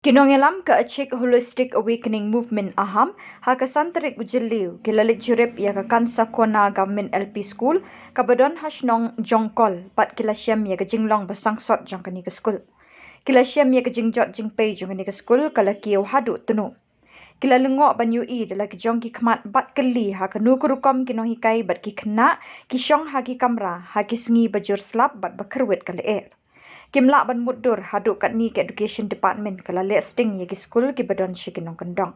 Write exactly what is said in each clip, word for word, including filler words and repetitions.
Ki nongïalam ka Achik Holistic Awakening Movement, Aham, ha ka san tarik u Jylliew ki la leit jurip ïa ka Kansakona Government L P School kaba don ha shnong Jongkol bad ki la shem ïa ka jinglong ba sangsot jong kane ka skul. Ki la shem ïa ka jingjot jingpei jong kane ka skul ka la kiew haduh tnu. Ki la lyngngoh ban ïohi da la ki jong ki khmat bad kylli ha kano ka rukom ki nonghikai bad ki khynnah ki shong ha ki kamra ha ki sngi ba jur slap bad ba kyrwit ka lyer. Kim lah ban mutdur haduh katne ka Education Department ka la leh sting ïa ki skul kiba don sha ki nongkyndong.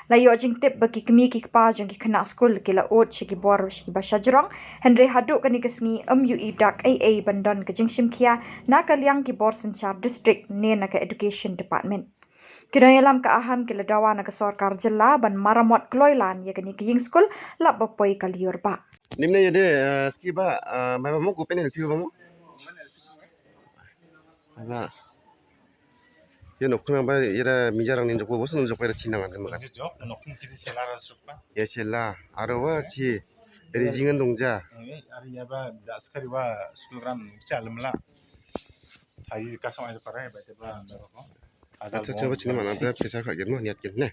La ïoh jingtip ba ki kmie ki kpa jong ki khynnah skul ki la ud sha ki bor sha kiba shajrong, hynrei haduh kane ka sngi ym ïohi dak ei ei ban don ka jingshim khia na ka liang ki bor synshar district ne na ka Education Department. Ki nongïalam ka Aham ki la dawa na ka sorkar jylla ban maramot kloi lan ïa kane ka ïing skul lap ba poi ka lyiur ba. Nimne ïa de, eh, ski ba, eh, mai ba mo ko penel piu ba mo. Ba. Ïa nok khna ba ïa da mijarang nin jok ba bos nin jok ba ïa da chinang an kan ba kan. Jok nok khna chi di sela ra suk ba. Ïa sela. Aro wa chi. Ri jingan dong ja. Eh, ari ïa ba da skari wa school gram cha lamla. Hai ka song ai para ba te ba. Acha, acha, ba chini mana, ba pressure kha gen mo, niat gen, ne.